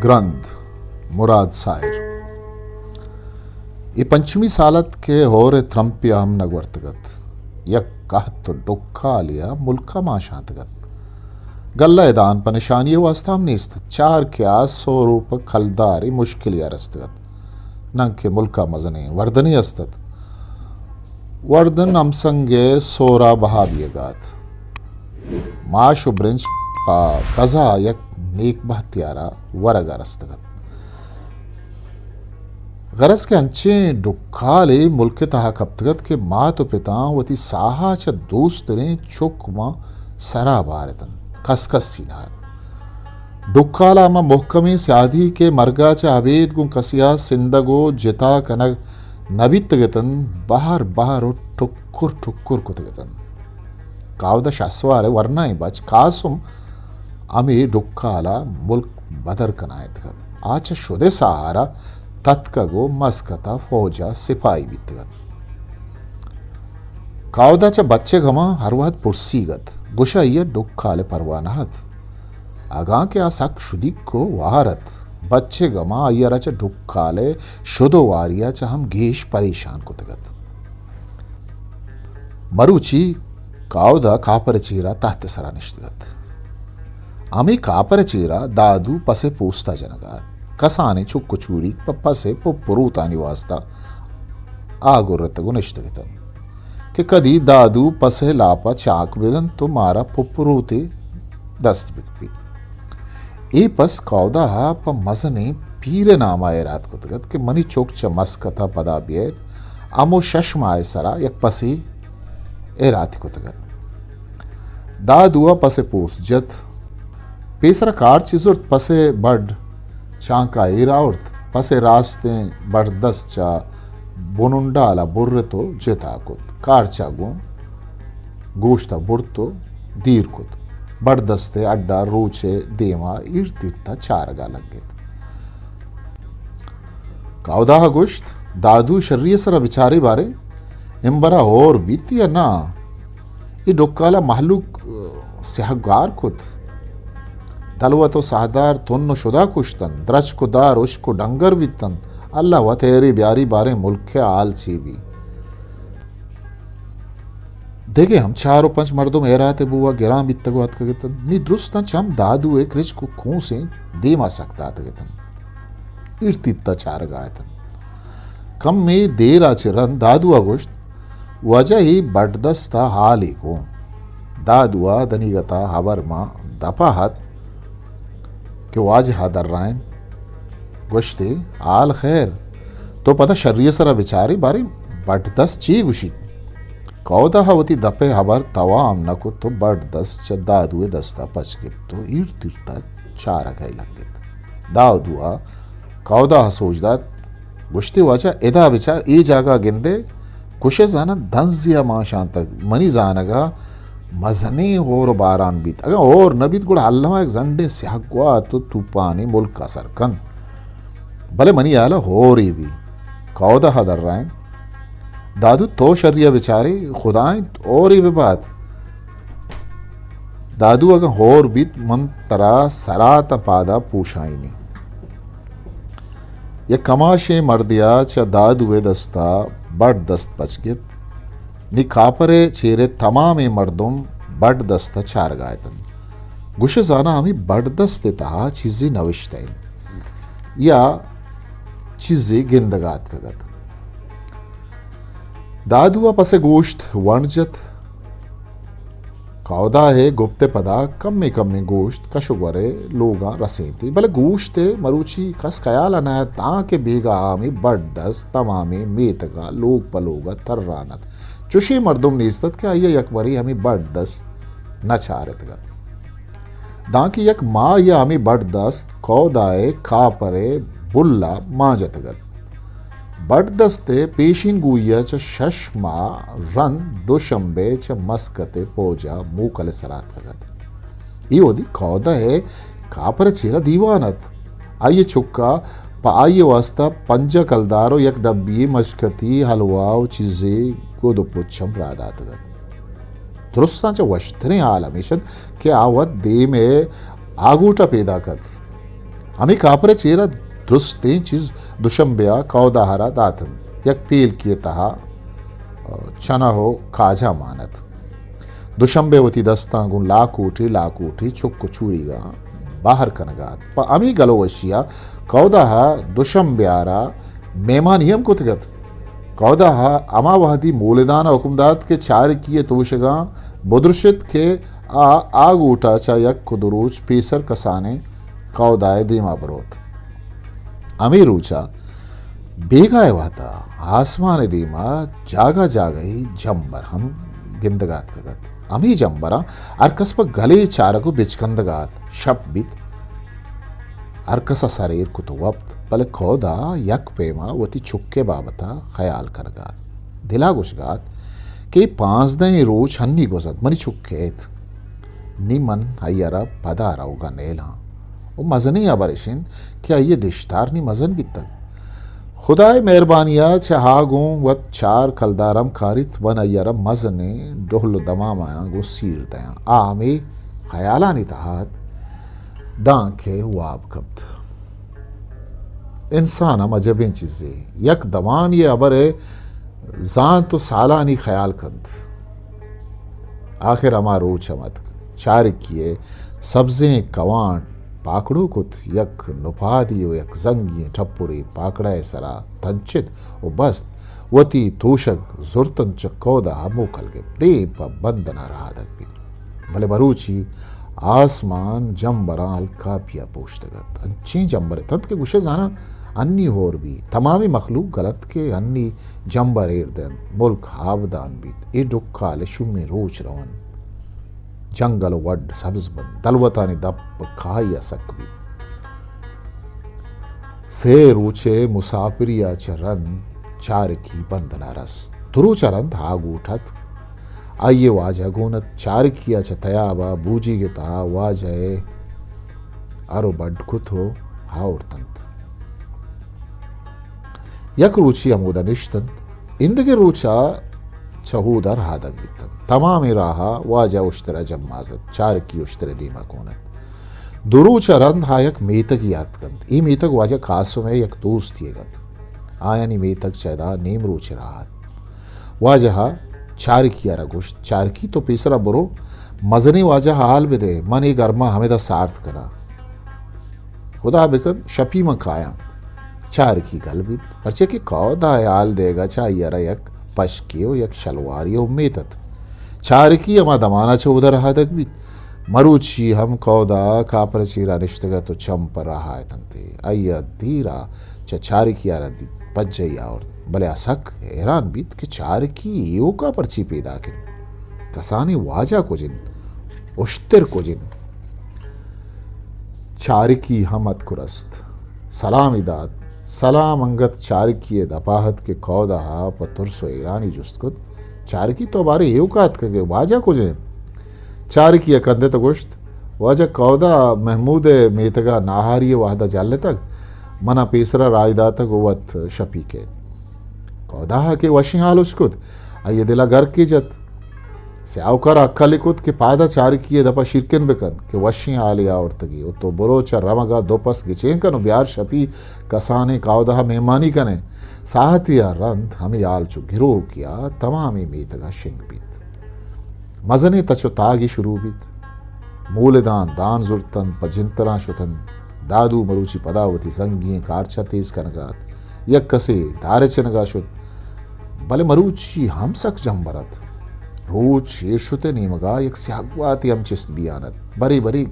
گرند، مراد ساحر۔ اے پنچمی سال ات کہ ہور ءِ ترمپے ءَ ہم نہ گورتگ ات۔ یک قحط و ڈکالے ءَ ملک ءَ مانشانتگ ات۔ گلہ ءِ دان پہ نشانی ءِ واستا ہم نیست ات۔ چار کہ آ سو روپک کلدارے مشکلے ءَ رستگ ات۔ ننکہ ملک ءَ مزنیں وردنے است ات۔ وردن ہمسنگ ءِ سور ءَ بہا بیگ ءَ ات۔ ماش و برنج پہ کزا یک نیک بہتے ءَ را ورگ ءَ رستگ ات۔ غرض کہ انچیں ڈکالے ملک ءِ تہا کپتگ ات کہ مات و پتاں وتی ساہ ءَ چہ دوستریں چک ماں سرا بار اتنت، کس کسی نہ ات۔ ڈکال ءَ ہما مہکمیں سیادی کہ مرگ ءَ چہ ابید گوں کسے ءَ سندگ و جتا کنگ نہ بیتگ اتنت، بہر بہر و ٹکر ٹکر کتگ اتنت۔ کاودا شہسوار ءِ ورنائیں بچ قاسم ہمے ڈکال ءَ ملک بدر کنائینتگ ات۔ آ چہ شد ءِ ساہ ءَ را تتکگ و مسکت ءَ فوج ءَ سپاہی بیتگ ات۔ کاودا چہ بچ ءِ گماں ہر وہد پرسیگ ات، گوشئے آئی ءَ ڈکال ءِ پرواہ نہ ات۔ اگاں کہ آ سک شدیک و وار ات، بچ ءِ گماں آئی ءَ را چہ ڈکال ءِ شد و واری ءَ چہ ہم گیش پریشان کتگ ات۔ مروچی کاودا کاپر ءِ چیرا تہت ءِ سرا نشتگ ات۔ ہمے کاپر ءِ چیرا دادو پس ءِ پوستا جنگا ات۔ کسانیں چک و چوریک پہ پس ءِ پپ و روتانی واستا آگرتگ و نشتگ اتنت کہ کدی دادو پس ءِ لاپا چاک بدنت و مارا پپ و روتے دست بکپیت۔ اے پس کاودا ءَ پہ مزنیں پیر ءِ نام ءَ ایراد کتگ ات کہ منی چک چہ مسکت ءَ پدا بیئیت، ہمو شش ماہ ءِ سرا یک پسے ایراد کتگ ات۔ دادو ءَ پس ءِ پوست جت۔ پیسرا کارچے زرت، پس ءِ بڈ چانکا ایر آورت، پس ءِ راستیں بڈ دست چہ بننڈال ءَ برت و جتا کت۔ کارچا گوں گوشت ءَ برت و دیر کت۔ بڈ دست ءِ اڈ ءَ روچ ءِ دیم ءَ ایرت ایرت ءَ چارگ ءَ لگت۔ کاودا ءَ گوشت، دادو، شری ءِ سرا بچارے بارے، امبرا ہور بیت یا ناں؟ اے ڈکال ءَ مہلوک، ءَ، سیاہ گار کت۔ دلوت و ساہدار تن و شدا کشتنت، درچک و دار ہشک و ڈنگر بیتنت۔ اللہ وت ہیرے بیاری باریں ملک ءِ حال چے بی۔ دگہ ہم چار و پنچ مردم ہیرات ءِ بوہا گران بیتگ و اتکگ اتنت۔ نی درستاں چم دادو ءِ کرچک و کونسیں دیما سک داتگ اتنت۔ ایرتیت ءُ چارگا اتنت۔ کمے دیرا چہ رند دادو ءَ گوشت، واجہ، اے بڈدست ءَ حالے گوں۔ دادو ءَ دنیگتا ہبر ماں دپا ات کہ واجہ ءَ درائینت، گوشتی، حال خیر، تو پدا شری ءِ سرا بچارے، باریں بڈدست چی گوشیت؟ کئودا ءَ وتی دپ ءِ ہبر توام نہ کت ءُ بڈدست چہ دادو ءِ دستا پچ گپت ءُ ایرت ایرت ءَ چارگ ءَ لگت۔ دادو ءَ کئودا ءَ سوج دات، گوشتی، واجہ، ادا بچار، اے جاگہ گندے، کشے زاناں دنزے ءَ مانشانتگ۔ منی زانگ ءَ مزنیں ہور ءُ باران بیت۔ اگاں ہور نہ بیت، گڑا الما یک زنڈیں سیاہ گوات ءُ توپانے ملک ءَ سر کنت۔ بلے منی ہیال ءَ ہورے بی۔ کئودا ءَ درائینت، دادو، تو شری ءَ بچارے، خدا انت ہورے ببات۔ دادو، اگاں ہور بیت، من ترا سراتاں پادا پوشائینی۔ یک کماشیں مردے ءَ چہ دادو ءِ دستا بڈدست پچ گپت۔ نی کاپر ءِ چیر ءِ تمامیں مردم بڈدست ءَ چارگا اتنت۔ گوشے زاناں ہمے بڈدست ءِ تہا چیزے نوشتہ انت یا چیزے گندگا اتکگ ات۔ دادو ءَ پس ءِ گوشت ونڈ جت۔ کئودا ءِ گپت ءِ پدا کمے کمے گوشت کش ءُ گور ءِ لوگاں رسینتی، بلے گوشت ءِ مروچی کس خیال ءَ نہ ات، تانکہ بیگاہ ءَ ہمے بڈدست تمامیں میتگ ءَ لوگ پہ لوگ ءَ تران ات۔ چشیں مردم نیست ات کہ آئی ءَ یکبرے ہمے بڈدست نہ چارتگ ات۔ دانکہ یک ماہے ءَ ہمے بڈدست کئودا ءِ کاپر ءِ بل ءَ مان جتگ ات۔ بڈدست ءِ پیشین گوئی ءَ چہ شش ماہ رند دوشمبے چہ مسکت ءِ پوج ءَ موکل ءِ سرا اتکگ ات۔ اے وہدی کئودا ءِ کاپر ءِ چیر ءَ دیوان ات۔ آئی ءِ چک ءَ پہ آئی ءِ واستا پنجاہ کلدار ءُ یک ڈبی مشکتی حلوہ ءُ چیزے گد ءُ پچ ہم راہ داتگ ات۔ درستاں چہ وشتریں حال ہمیش ات کہ آ وت دیم ءِ آگوٹ ءَ پیداک ات۔ ہمے کاپر ءِ چیر ءَ درستیں چیز دوشمبے ءَ کئودا ءَ را دات انت۔ یک پیلکی ءِ تہا چنہ ءُ کاجا مان ات۔ دوشمبے وتی دستاں گوں لاکوٹے لاکوٹے چک ءُ چوریگاں بہر کنگ ءَ ات۔ پہ ہمے گل ءُ وشی ءَ کئودا ءَ دوشمبے ءَ را مہمانی ہم کتگ ات۔ کئودا ءَ ہما وہدی مولدان ءَ حکم دات کہ چارکی ءِ توشگاں بدرشت کہ آ، آ گوٹ ءَ چہ یک ءُ دو روچ پیسر کسانیں کئودا ءِ دیم ءَ بروت۔ ہمے روچ ءَ بیگاہ ءِ وہد ءَ آسمان ءِ دیم ءَ جاگہ جاگہے جمبر ہم گندگ ءَ اتکگ ات۔ ہمے جمبراں ہر کس پہ گلے چارگ ءُ بچکندگ ءَ ات۔ شپ بیت۔ ہر کس ءَ سر ایر کت ءُ وپت، بلے کئودا یک پیم ءَ وتی چک ءِ بابت ءَ خیال کنگ ءَ ات۔ دل ءَ گوشگ ءَ ات کہ اے پانزدہیں روچ ہنی گوزنت، منی چک کئیت؟ نی من آئی ءَ را پدا روگ ءَ نیلاں۔ ءُ مزنیں ہبر اش انت کہ آئی ءِ دشتار نی مزن بیتگ۔ خدا ءِ مہربانی ءَ چہ آ گوں وت چار کلدار ہم کاریت، من آئی ءَ را مزنیں ڈہل ءُ دماماں گوں سیر دیاں۔ آ ہمے خیالانی تہا ات دانکہ واب کپت۔ انسان ہم عجبیں چیزے، یک دمانے ءِ ہبر ءَ زانت ءُ سالانی خیال کنت۔ آخر ہما روچ ہم اتک۔ چارکی ءِ سبزیں کوانٹ پاکڑو کت، یک نپادی ءُ یک زنگیں ٹپرے پاکڑا ءِ سرا تنچت ءُ بست، وتی توشگ زرتنت، چہ کئودا ءَ موکل گپت، دیم پہ بندن ءَ رہادگ بیت۔ بلے مروچی آسمان جمبراں الکاپی ءَ پوشتگ ات۔ انچیں جمبر اتنت کہ گوشئے زاناں ہنی ہور بی۔ تمامیں مخلوق گل ات کہ ہنی جمبر ایر دنت، ملک آبدان بیت، اے ڈکال ءِ شومیں روچ رونت، جنگل ءُ وڈ سبز بنت، دلوتانی دپ کاہی ءَ سک بیت۔ سے روچ ءِ مساپری ءَ چہ رند چارکی بندن ءَ رست۔ دو روچ ءَ رند آ گوٹ ات۔ آئی ءِ واجہ گون ات۔ چارکی ءَ چہ تیاب ءَ بوجیگ ءِ تہا واجہ ءِ ہر ءُ بڈ کت ءُ آورتنت۔ یک روچے ہمودا نشتنت، ایندگہ روچ ءَ چہ ہودا رہادگ بیتنت۔ تمامیں راہ ءَ واجہ اشتر ءَ جماز ات، چارکی اشتر ءِ دیم ءَ کون ات۔ دو روچ ءَ رند آ یک میتگے ءَ اتکنت۔ اے میتگ واجہ قاسم ءِ یک دوستی ئیگ ات۔ آیانی میتگ چہ ادا نیم روچے راہ ات۔ واجہ ءَ چارکی ءَ را گوشت، چارکی تو پیسرا برو، مزنیں واجہ ءَ ہال بدے، من اے گرما ہمدا سارت کناں۔ خدا بکن شپی من کایاں۔ چارکی گل بیت، پرچے کہ کئودا ءِ ہال دئیگ ءَ چہ آئی ءَ را یک پشکے ءُ یک شلوارے ءِ امیت ات۔ چارکی ہما دمان ءَ چہ اودا رہادگ بیت۔ مروچی ہم کئودا کاپر ءِ چیرا نشتگ ات ءُ چم پہ راہ ءَ اتنت۔ آئی ءَ دیر ءَ چہ چارکی ءَ را دیت، پجہ ئے آورت، بلے آ سک حیران بیت کہ چارکی ایوک ءَ پرچی پیداک انت؟ کسانیں واجہ کج انت؟ اشتر کج انت؟ چارکی ہم اتک ءُ رست۔ سلامی دات۔ سلام انگت چارکی ءِ دپ ءَ ات کہ کئودا ءَ پہ ترس ءُ حیرانی جست کت، چارکی تو باریں ایوک ءَ اتکگ ئے، واجہ کج انت؟ چارکی ءَ کندت ءُ گوشت، واجہ کئودا محمود ءِ میتگ ءَ ناہاری ءِ وہد ءَ جلتگ، من ءَ پیسرا راہی داتگ ءُ وت شپی کئیت۔ کئودا ءَ کہ وشیں ہال اشکت، آئی ءِ دل ءَ گرکے جت۔ سیاہوکار ءَ ہکل ئے کت کہ پادا چارکی ءِ دپ ءَ شیرکن بکن کہ وشیں ہالے آورتگی ءُ تو برو چہ رمگ ءَ دو پس گچین کن ءُ بیار، شپی کسانیں کئودا ءَ مہمانی کنیں۔ ساہتے ءَ رند ہمے ہال چو گروکے ءَ تمامیں میتگ ءَ شنگ بیت۔ مزنیں تچ ءُ تاگے شروع بیت۔ مولداں دان زرتنت، پہ جنتراں شتنت۔ دادو مروچی پدا وتی زنگیں کارچ ءَ تیز کنگ ءَ ات۔ یک کسے دارچنگ ءَ شت، بلے مروچی ہم سک جمبر ات۔ روچ ایر شت ءِ نیمگ ءَ یک سیاہ گواتے ہم چست بیان ات۔ برے برے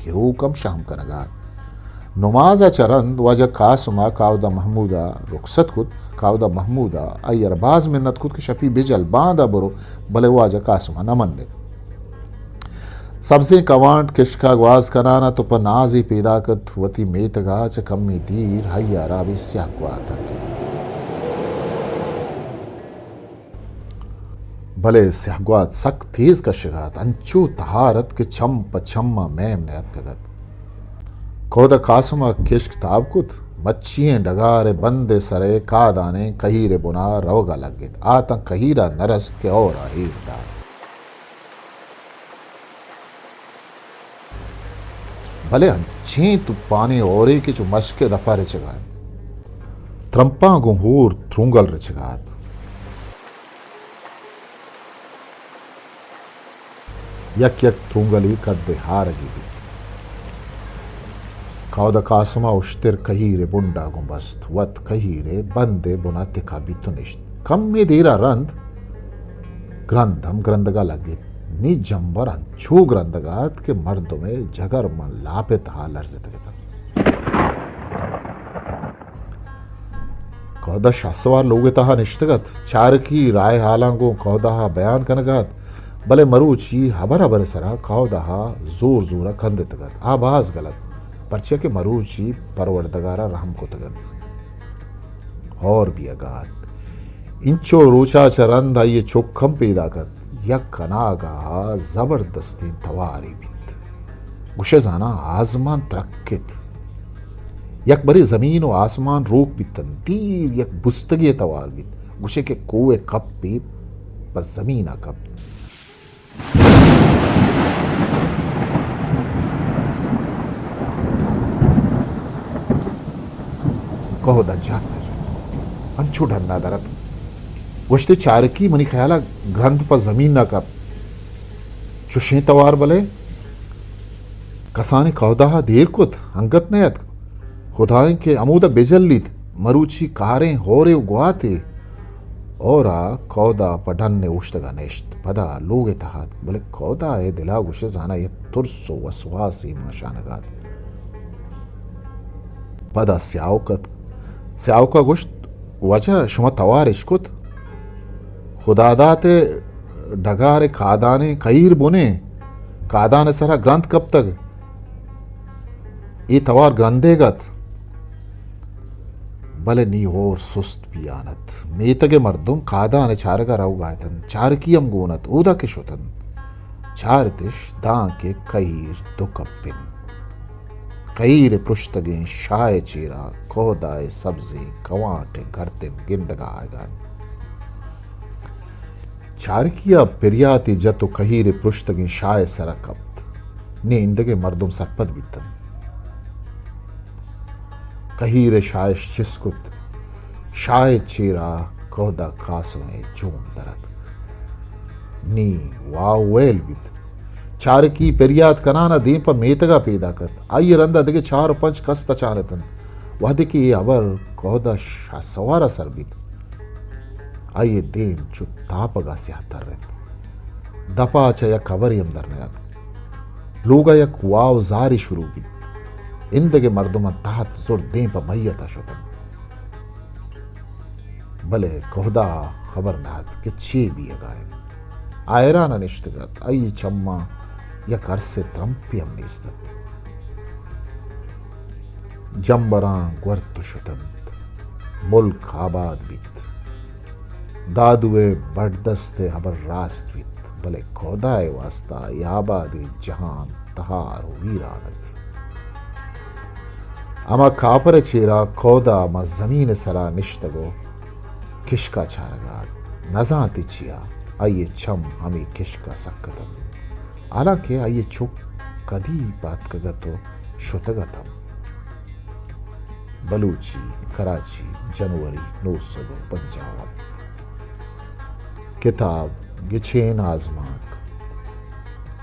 گروک ہم شہم کنگ ءَ ات۔ نماز ءَ چہ رند واجہ قاسم ءَ کاودا محمود ءَ رخصت کت۔ کاودا محمود ءَ آئی ءَ را باز منت کت کہ شپی بجل، باندا برو، بلے واجہ قاسم ءَ نہ منت۔ سبزیں کوانٹ کشک ءَ گواز کنان ات ءُ پہ نازے پیداک ات، وتی میتگ ءَ چہ کمے دیر آئی ءَ را ہمے سیاہ گوات ءَ گپت۔ بلے سیاہ گوات سک تیز کشگ ءَ ات، انچو تہار ات کہ چم پہ چم ءَ میم نیاتکگ ات۔ کئودا قاسم ءَ کشک تاب کت، مچی ئیں ڈگار ءِ بند ءِ سر ءَ کادانیں کہیر ءِ بنا روگ ءَ لگت۔ آ تاں کہیر ءَ نہ رست کہ ہور ءَ ایر دات۔ بلے انچیں توپانیں ہورے کہ چو مشک ءِ دپ ءَ رچگ ءَ انت۔ ترمپاں گوں ہور ترونگل رچگ ءَ ات۔ یک یک ترونگلے کد ءِ ہارگی بیت۔ کہد ءَ قاسم ءَ اشتر کہیر ءِ بنڈ ءَ گوں بست، وت کہیر ءِ بند ءِ بن ءَ تکہ بیت ءُ نشت۔ کمے دیر ءَ رند گرند ہم گرندگ ءَ لگت۔ نی جمبر انچو گرندگ ءَ ات کہ مردم ءِ جگر ماں لاپ ءِ تہا لرزتگ اتنت۔ کہد ءَ شہسوار لوگ ءِ تہا نشتگ ات۔ چارکی راہ ءِ حالاں گوں کہد ءَ بیان کنگ ءَ ات، بلے مروچی ہبر ہبر ءِ سرا کہد ءَ زور زور ءَ کندتگ ات۔ آ باز گل ات، پرچیا کہ مروچی پروردگار ءَ رحم کتگ ات۔ ہور بیگ ءَ ات۔ انچو روچ ءَ چہ رند آئی ءِ چک ہم پیداک ات۔ یک اناگاہ ءَ زبردستیں توارے بیت۔ گوشئے زاناں آزمان ترکت۔ یک برے زمین ءُ آسمان روک بیت انت۔ دیر یک بستگے ءِ توار بیت۔ گوشئے کہ کوہ ءِ کپے پہ زمین ءَ کپت۔ کہد ءَ جہس جت۔ انچو ڈن ءَ در ات۔ گوشت ئے چارکی منی خیال ءَ گرند پہ زمین ءَ کپت۔ چشیں توار بلے کسانیں کہد ءَ دیر کت، انگت نیاتک۔ خدائیں کہ ہمود ءَ بجلیت، مروچی کاریں ہورے ءُ گواتے۔ ہور ءَ کہد ءَ پہ ڈن ءَ اوشتگ ءَ نشت۔ پدا لوگ ءِ تہا اتک، بلے کہد ءِ دل ءَ گوشئے زاناں یک ترس ءُ وسواسے مانشانگ ءَ ات۔ پدا سیاہوک اتک۔ سیاہوک ءَ گوشت، واجہ، شما توار اش کت؟ خدادات ءِ ڈگار ءِ کادانیں کہیر بنیں، کادان ءِ سرا گرند کپتگ۔ اے توار گرندیگ ات، بلے نی ہور سست بیان ات۔ میتگ ءِ مردم کادان ءِ چارگ ءَ روگ ءَ اتنت۔ چارکی ہم گون ات، اودا کہ شتنت، چارتش دانکہ کہیر دو کپ انت۔ کہیر ءِ پرشتگیں شاہ ءِ چیرا کہد ءِ سبزیں کوانٹ ءِ گردن گندگ ءَ آیگ ءَ انت۔ چارکی ءَ پریاتے جت ءُ کہیر ءِ پرشتگیں شاہ ءِ سرا کپت۔ نی ایندگہ مردم سرپد بیتنت۔ کہیر ءِ شاہ اش چست کت۔ شاہ ءِ چیرا کہد ءِ قاسم ءِ جون در اتک۔ نی واہ ویل بیت۔ چارکی پریات کنان ءَ دیم پہ میتگ ءَ پیداک ات۔ آئی ءِ رند ءَ دگہ چار ءُ پنچ کس تچان اتنت۔ وہدے کہ اے ہبر کہد ءِ شہسوار ءَ سر بیت، آئی ءِ دیم چو تاپگ ءَ سیاہ تر انت۔ دپ ءَ چہ یک ہبرے ہم در نیاتک۔ لوگ ءَ یک واہ ءُ زارے شروع بیت۔ ایندگہ مردماں تہت زرت دیم پہ میت ءَ شتنت۔ بلے کہد ءَ خبر نہ ات کہ چے بیگ ءَ انت۔ آ حیران ءَ نشتگ ات۔ آئی ءِ چماں یک ارس ءِ ترمپے ہم نیست ات۔ جمبراں گورت ءُ شتنت۔ ملک آباد بیت۔ دادو ءِ بڈدست ءِ ہبر راست بیت، بلے کہد ءِ واستا اے آبادیں جہان تہار ءُ ویران ات۔ ہما کاپر ءِ چیرا کہد ءَ ماں زمین ءِ سرا نشتگ ءُ کشک ءَ چارگ ءَ ات۔ نزانت اے چیا، آئی ءِ چم ہمے کشک ءَ سک اتنت، حالانکہ آئی ءِ چک کدی پہ اتکگ ات ءُ شتگ ات ہم۔ بلوچی، کراچی، جنوری نو سد ءُ پنجاہ ءُ ہپت۔ کتاب گچین آزمانک،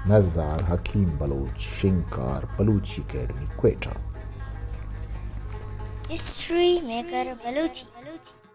نزار حکیم بلوچ، شنگکار بلوچی اکیڈمی کوئٹہ۔ ہسٹری میکر بلوچی۔